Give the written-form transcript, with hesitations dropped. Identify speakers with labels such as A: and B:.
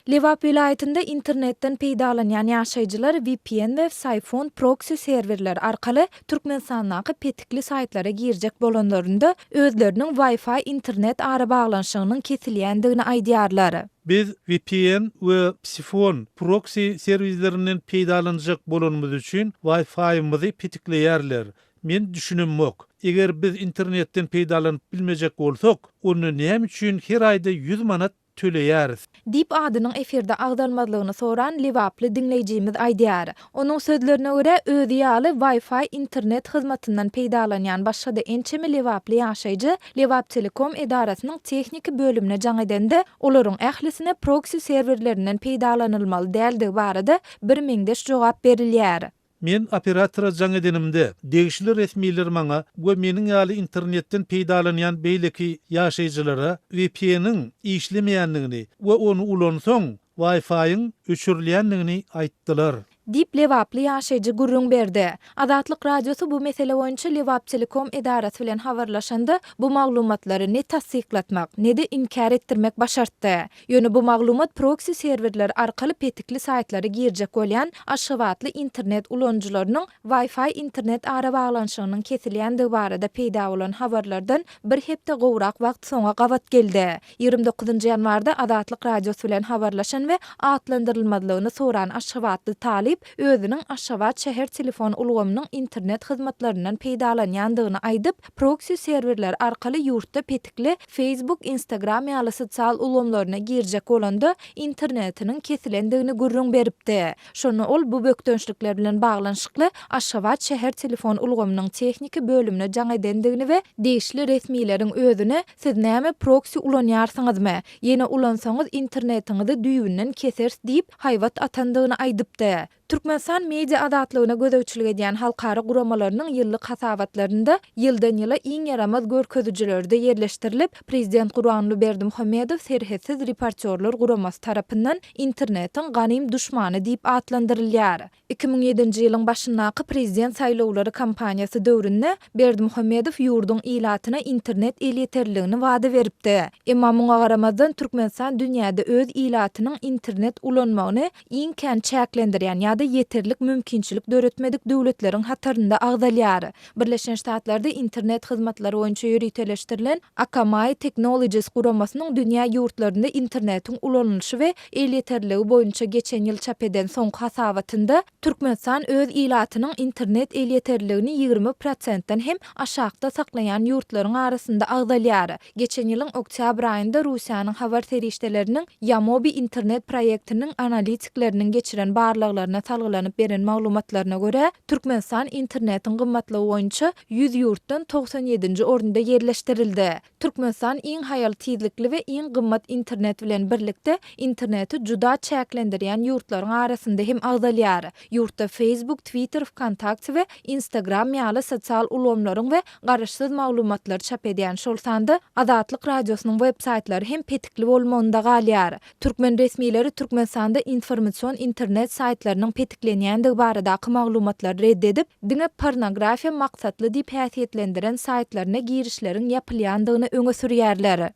A: Lebap welaýatynda internetden peýdalanýan ýaşaýjylar vpn we Psiphon proksi serwerleri arkaly Türkmenistandaky petikli saýtlara girjek bolanlarynda, özleriniň Wi-Fi internet arabaglanyşygynyň kesilýändigini aýdýarlar.
B: Biz vpn we Psiphon proksi serwislerinden peýdalanjak bolanymyz üçin Wi-Fi-myzy petikleýärler. Men düşünemok. Eger biz internetden peýdalanyp bilmejek bolsak, onda näme üçin her aýda 100 manat töleýäris.
A: Diýip, adynyň efirde agzalmazlygyny soran lebaply diňleýjimiz aýdýar. Onuň sözlerine görä, özi ýaly Wi-Fi internet hyzmatyndan peýdalanýan başga-da ençeme lebaply ýaşaýjy Lebaptelekom edarasynyň tehniki bölümine jaň edende, olaryň ählisine proksi serwerlerinden peýdalanylmaly däldigi barada birmeňzeş jogap berilýär.
B: Men operatora jaň edenimde, degişli resmiler maňa we meniň ýaly internetden peýdalanýan beýleki ýaşaýjylara VPN-iň işlemeýändigini we ony ulansaň, Wi-Fi-iň öçürilýändigini aýtdylar.
A: Diýip, lebaply ýaşaýjy gürrüň berdi. Azatlyk Radiosy bu mesele boýunça Lebaptelekom edarasy bilen habarlaşanda, bu maglumatlary ne tassyklatmak, ne-de inkär etdirmek başartdy. Ýöne bu maglumat proksi serwerleri arkaly petikli saýtlara girjek bolýan aşgabatly internet ulanyjylarynyň Wi-Fi internet arabaglanyşygynyň kesilýändigi barada peýda bolan habarlardan bir hepde gowrak wagt soňa gabat geldi. 29 ýanwarda Azatlyk Radiosy bilen habarlaşan we atlandyrylmazlygyny soran aşgabatly talyp özüniň Aşgabat şäher telefon ulgamynyň internet hyzmatlaryndan peýdalanýandygyny aýdyp, Proksi serwerleri arkaly ýurtda petikli Facebook, Instagram ýaly sosial ulgamlaryna girjek bolanda internetiniň kesilendigini gürrüň beripdi. Şonda ol bu bökdençlikler bilen baglanyşykly Aşgabat şäher telefon ulgamynyň tehniki bölümine jaň edendigini we degişli resmileriň özüne Siz näme proksi ulanýarsyňyzmy? Ýene ulansaňyz internetiňizi düýbünden keseris diýip haýbat atandygyny aýdypdy. Türkmenistan media azatlygyna gözegçilik edýän halkara guramalarynyň ýyllyk hasabatlarynda ýyldan-ýyla iň ýaramaz görkezijilerde ýerleşdirilip, prezident Gurbanguly Berdimuhamedow Serhetsiz reportýorlar guramasy tarapyndan internetiň ganym duşmany diýip atlandyrylýar. 2007-nji ýylyň başyndaky prezident saýlawlary kampaniýasy döwründe Berdimuhamedow ýurduň ilatyna internet elýeterliligini wada beripdi. Emma muňa garamazdan Türkmenistan dünýäde öz ilatynyň internet ulanmagyny iň kän çäklendirýän ýa-da ýeterlik mümkinçilik döretmedik döwletleriň hatarynda agzalýar. Birleşen Ştatlarda internet hyzmatlary boýunça ýöriteleşdirilen Akamai Technologies guramasynyň dünýä ýurtlarynda internetiň ulanylyşy we elýeterliligi boýunça geçen ýyl çap eden soňky hasabatynda Türkmenistan öz ilatynyň internet elýeterliligini 20 prosentden hem aşakda saklaýan ýurtlaryň arasynda agzalýar. Geçen ýylyň oktýabr aýynda Russiýanyň habar serişdeleriniň Ýamobi internet proýektiniň analitikleriniň geçiren barlaglaryna salgylanyp beren maglumatlaryna görä, Türkmenistan internetiň gymmatlygy boýunça 100 ýurtdan 97-nji orunda ýerleşdirildi. Türkmenistan iň haýal tizlikli we iň gymmat internet bilen birlikde, interneti juda çäklendirýän ýurtlaryň arasynda hem agzalýar. Ýurtda Facebook, Twitter, Wkontakte we Instagram ýaly sosial ulgamlaryň we garaşsyz maglumatlary çap edýän, şol sanda Azatlyk Radiosynyň web-saýtlary hem petikli bolmagynda galýar. Türkmen resmileri Türkmenistanda informasion internet saýtlarynyň petiklenýändigi baradaky maglumatlary red edip, diňe pornografiýa maksatly diýip häsiýetlendiren saýtlaryna girişleriň ýapylýandygyny öňe sürýärler.